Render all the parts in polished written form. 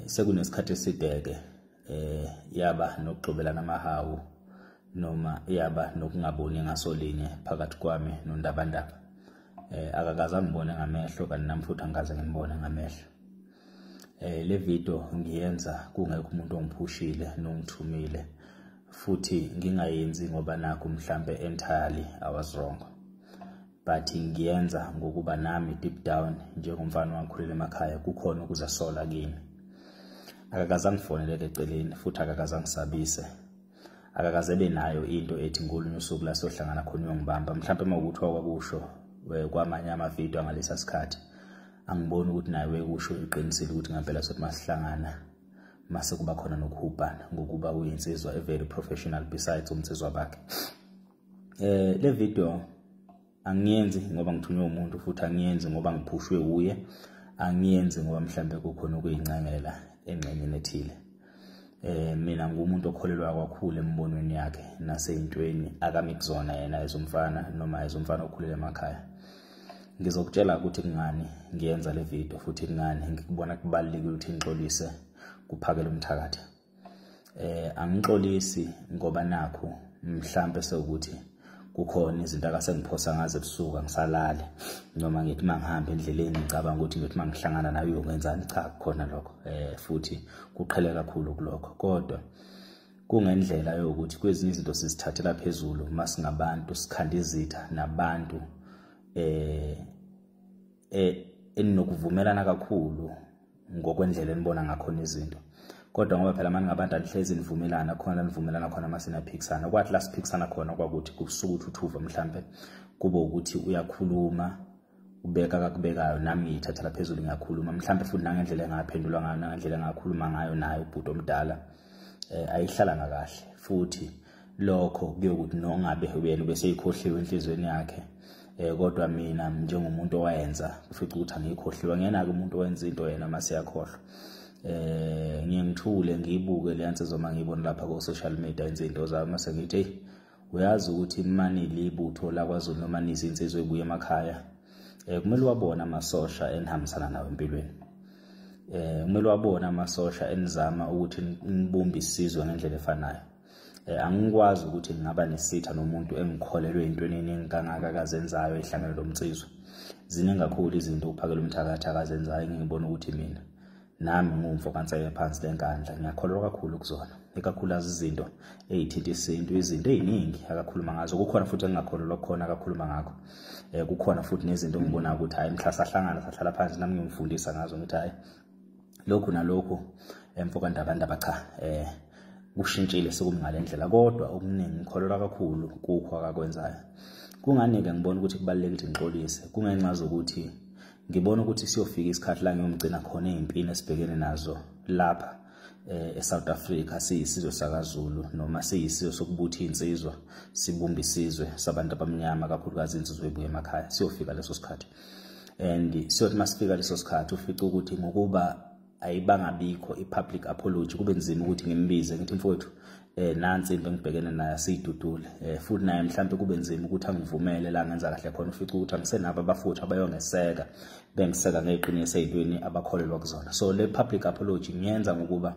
Sekunesikhathi eside-ke yaba nokugxobelana amahawu noma yaba nokungaboni ngasolinye phakathi kwami noNdabandaba. Akakaze angibone ngamehlo, kanti nami futhi angikaze ngimbone ngamehlo. Le video ngiyenza kungekho umuntu ongiphushile nongithumile, futhi ngingayenzi ngoba nakho mhlambe entirely I was wrong, but ngiyenza ngokuba nami deep down njengomfana wangikhulela emakhaya kukhona ukuzasola kimi. Akakaze angifonele eceleni, futhi akakaze angisabise, akakaze ebe nayo into ethi ngolunye usuku la sohlangana khona uyongibamba. Mhlawumbe uma ukuthi wakwakusho kwamanye amavidiyo angalesa sikhathi, angiboni ukuthi naye wekusho iqinisile ukuthi ngempela sothi masihlangana mase kuba khona nokuhubhana, ngokuba uyinsizwa a very professional besides umnsizwa bakhe. Le video angiyenzi ngoba ngithunywe umuntu, futhi angiyenzi ngoba ngiphushwe uye, angiyenzi ngoba mhlambe kukhona okuyincengela engxenyeni ethile. Mina ngumuntu okholelwa kakhulu embonweni yakhe naseyintweni akami kuzona yena ezomfana noma ezomfana okhulela emakhaya. Ngizokutshela ukuthi kungani ngiyenza le video, futhi kungani ngikubona kubalulekile ukuthi ngixolise kuphakela umthakathi. Angixolisi ngoba nakho mhlambe sekuthi kukhona izinto akasengiphosa ngazo ebusuku angisalali, noma ngithi mangihamba endleleni ngicabanga ukuthi ngithi mangihlangana naye uyongenzani. Cha, kukhona lokho, futhi kuqhele kakhulu kulokho, kodwa kungendlela yokuthi kwezinye izinto sizithathela phezulu masingabantu, sikhanda izitha nabantu eninokuvumelana kakhulu ngokwendlela enibona ngakhona izinto. Kodwa ngoba phela manje ngabantu anihlezi nivumelana, khona nivumelana khona mase niyaphikisana. Kwathi la siphikisana khona kwakuthi kusuka uthuthuva, mhlambe kube ukuthi uyakhuluma ubeka akakubekayo, nami ngiyithathela phezulu ngiyakhuluma, mhlambe futhi nangendlela engaphendulwa ngayo nangendlela engakhuluma ngayo naye ubhuti omdala ayihlalanga kahle. Futhi lokho kuyokuthi nongabe uyena bese ikhohliwe enhlizweni yakhe, kodwa mina njengomuntu owayenza ufica ukuthi angikhohliwe. Ngiyena-ke umuntu owenza into yena mase yakhohlwa. Ngiye ngithule ngiyibuke le nsizwa uma ngiyibona lapha ko-social media yenza izinto zayo, mase ngithi hey, uyazi ukuthi mani libutho lakwaZulu noma nizinsizwa ebuya emakhaya, kumele wabona amasosha enihambisana nawo empilweni. Kumele wabona amasosha enizama ukuthi nibumbe isizwe ngendlela efanayo. Angikwazi ukuthi ngingaba nesitha nomuntu engikholelwe entweni eningi kangaka akazenzayo ehlangene lomnsizwa. Ziningi kakhulu izinto uphakela umthakathi akazenzayo engibona ukuthi mina nami ngumfo kaNsele phansi lenkandla ngiyakholelwa kakhulu kuzona, ikakhulukazi izinto ey'thinta isintu, izinto ey'ningi akakhuluma ngazo. Kukhona futhi engingakholelwa kukhona akakhuluma ngakho. Kukhona futhi nezinto engibonayo ukuthi hhayi mhla sahlangana sahlala phansi nami ngiyomfundisa ngazo, ngithi hhayi lokhu nalokhu mfo kaNdabandaba cha, kushintshile sekumi ngale ndlela. Kodwa okuningi ngikholelwa kakhulu kukho akakwenzayo. Kungani-ke ngibona ukuthi kubalulekile ukuthi ngixolise? Kungenxa zokuthi ngibona ukuthi siyofika isikhathi la ngiyomgcina khona ey'mpini esibhekene nazo lapha eSouth Africa, siyisizwe sakaZulu noma siyisizwe sokubutha iy'nsizwa sibumbe isizwe sabantu abamnyama, kakhulukazi insizwa ebuya emakhaya. Siyofika leso sikhathi, and siyothi masifika leso sikhathi ufice ukuthi ngokuba ayibangabikho i-public apology kube nzima ukuthi ngimbize ngithi mfowethu nansi into engibhekene nayo, siyidudule. Futhi naye mhlambe kube nzima ukuthi angivumele la ngenza kahle khona, ufice ukuthi angisenabo abafuthu abayongeseka bengiseka ngeqiniso ey'ntweni abakholelwa kuzona. So le public apology ngiyenza ngokuba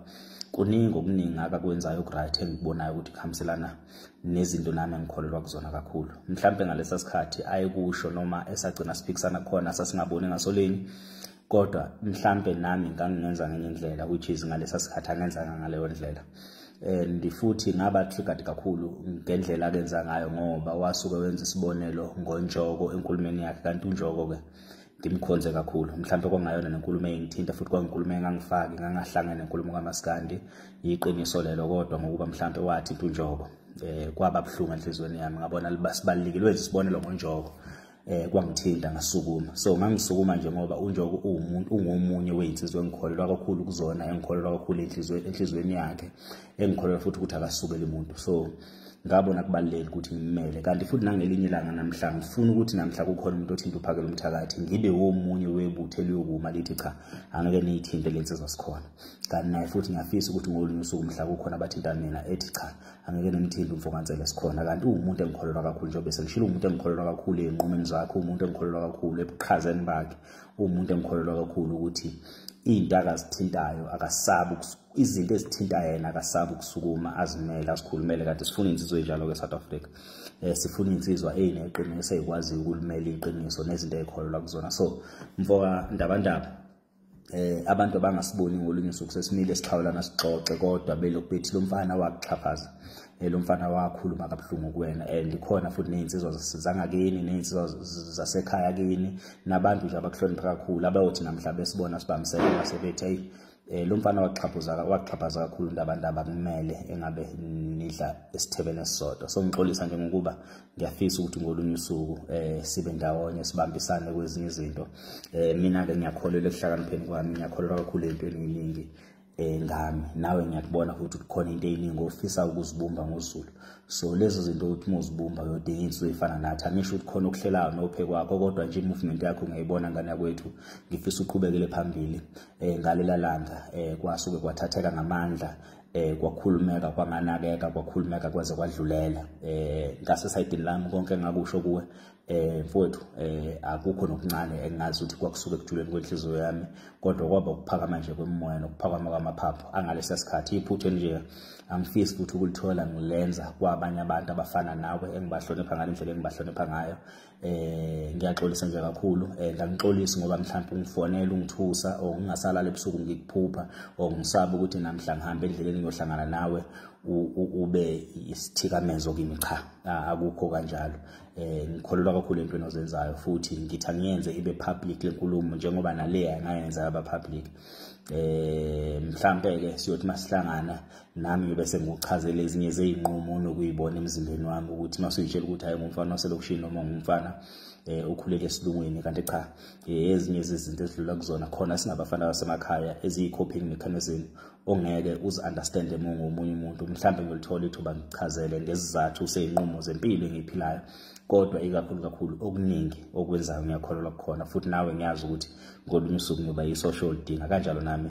kuningi okuningi akakwenzayo oku-right engikubonayo ukuthi kuhambiselana nezinto nami engikholelwa kuzona kakhulu. Mhlambe ngalesa sikhathi ayekusho noma esagcina siphikisana khona sasingaboni ngasolinye, kodwa mhlambe nami ngangingenza ngenye indlela, which is ngalesa sikhathi angenzanga ngaleyo ndlela. And futhi ngaba triggered kakhulu ngendlela akenza ngayo, ngoba wasuke wenza isibonelo ngoNjoko enkulumeni yakhe, kanti uNjoko-ke ngimkhonze kakhulu. Mhlambe kwangayona nenkulumo engithinta, futhi kwanginkulumo engangifaki ngangahlangene nenkulumo kaMaskandi, iqiniso lelo. Kodwa ngokuba mhlambe wathinta uNjoko kwaba buhlungu enhliziyweni yami, ngabona sibalulekile wenza isibonelo ngoNjoko, kwangithinta ngasukuma. So ngangisukuma nje ngoba uNjoko uwumuntu, ungomunye weyinsizwa engikholelwa kakhulu kuzona, engikholelwa kakhulu enhliziyweni yakhe, engikholelwa futhi ukuthi akasukeli umuntu. So ngabona kubalulekile ukuthi ngimele. Kanti futhi nangelinye ilanga namhla ngifuna ukuthi namhla kukhona umuntu othinta uphakela umthakathi, ngibe womunye webutho eliyokuma lithi cha, angeke niyithinte le nsizwa sikhona. Kanti naye futhi ngiyafisa ukuthi ngolunye usuku mhla kukhona abathinta mina ethi cha, angeke nimthinte umfo kaNsele sikhona. Kanti uwumuntu engikholelwa kakhulu, njengoba sengishilo, uwumuntu engikholelwa kakhulu ey'nqumeni zakhe, uwumuntu engikholelwa kakhulu ebuqhazeni bakhe, uwumuntu engikholelwa kakhulu ukuthi Into akazithintayo akasabi, izinto ezithinta yena akasabi ukusukuma azimele azikhulumele. Kanti sifuna insizwa enjalo ke South Africa. Sifuna insizwa eyineqiniso, eyikwazi ukulimela iqiniso nezinto ezikholelwa kuzona. So mfoka Ndabandaba, abantu abangasiboni ngolunye usuku sesimile sixhawulana sixoxe, kodwa belokhu bethi lo mfana wakuxhaphaza, lo mfana wakhuluma kabuhlungu kuwena. And khona futhi nezinsizwa zangakini, nezinsizwa zasekhaya kini, nabantu nje abakuhlonipha kakhulu abayothi namhla besibona sibambisene basebethi hey, lo mfana waxhaphaza kakhulu Ndabandaba, kumele engabe nidla esithebeni esisodwa. So ngixolisa nje ngokuba ngiyafisa ukuthi ngolunye usuku sibe ndawonye sibambisane kwezinye izinto. Mina ke ngiyakholelwa ekuhlakanipheni kwami, ngiyakholelwa kakhulu entweni eziningi ngami. Nawe ngiyakubona ukuthi kukhona into eziningi ofisa ukuzibumba ngoZulu. So lezo zinto ukuthi muzibumba uyodinga insizwa efana nathi. Angisho ukuthi khona okuhlelayo nophe kwakho, kodwa nje movement yakho ngiyayibona ngane yakwethu. Ngifisa uqhubekele phambili. Ngalela langa kwasuke kwathatheka ngamandla, kwakhulumeka kwanganakeka, kwakhulumeka kwaze kwadlulela. Ngase-side-ini lami konke engakusho kuwe mfowethu, akukho nokuncane engazi ukuthi kwakusuka ekujuleni kwenhliziyo yami, kodwa kwaba ukuphakama nje kwemoya nokuphakama kwamaphaphu angalesa sikhathi. Iphutha nje angifisi futhi ukulithola ngilenza kwabanye abantu abafana nawe engibahlonipha ngale ndlela engibahlonipha ngayo. Ngiyaxolisa nje kakhulu. Ngangixolisi ngoba mhlawumbe ungifonela ungithusa, or ngingasalala ebusuku ngikuphupha, or ngisaba ukuthi namhla ngihambe endleleni ngiyohlangana nawe ube isithikamezo kimi. Cha, akukho kanjalo. Ngikholelwa kakhulu entweni ozenzayo, futhi ngithi angiyenze ibe public lenkulumo njengoba naleya ngayenza yaba public. Mhlambe ke siyothi masihlangana nami ngibe sengikuchazela ezinye zezinqumo nokuyibona emzimbeni wami, ukuthi masuyitshela ukuthi hayi ngumfana waselokishini noma ngumfana ukhulele esilungwini, kanti cha, ezinye izinto ezidlula kuzona khona singabafana basemakhaya eziyi-coping mechanism ongeke uzi-understand uma ungomunye umuntu. Mhlambe ngiyolithola ithuba ngichazele ngesizathu sey'nqumo zempilo engiyiphilayo, kodwa ikakhulu kakhulu okuningi okwenzayo ngiyakholelwa kukhona, futhi nawe ngiyazi ukuthi ngolunye usuku ngiyoba yi-social dinga kanjalo nami.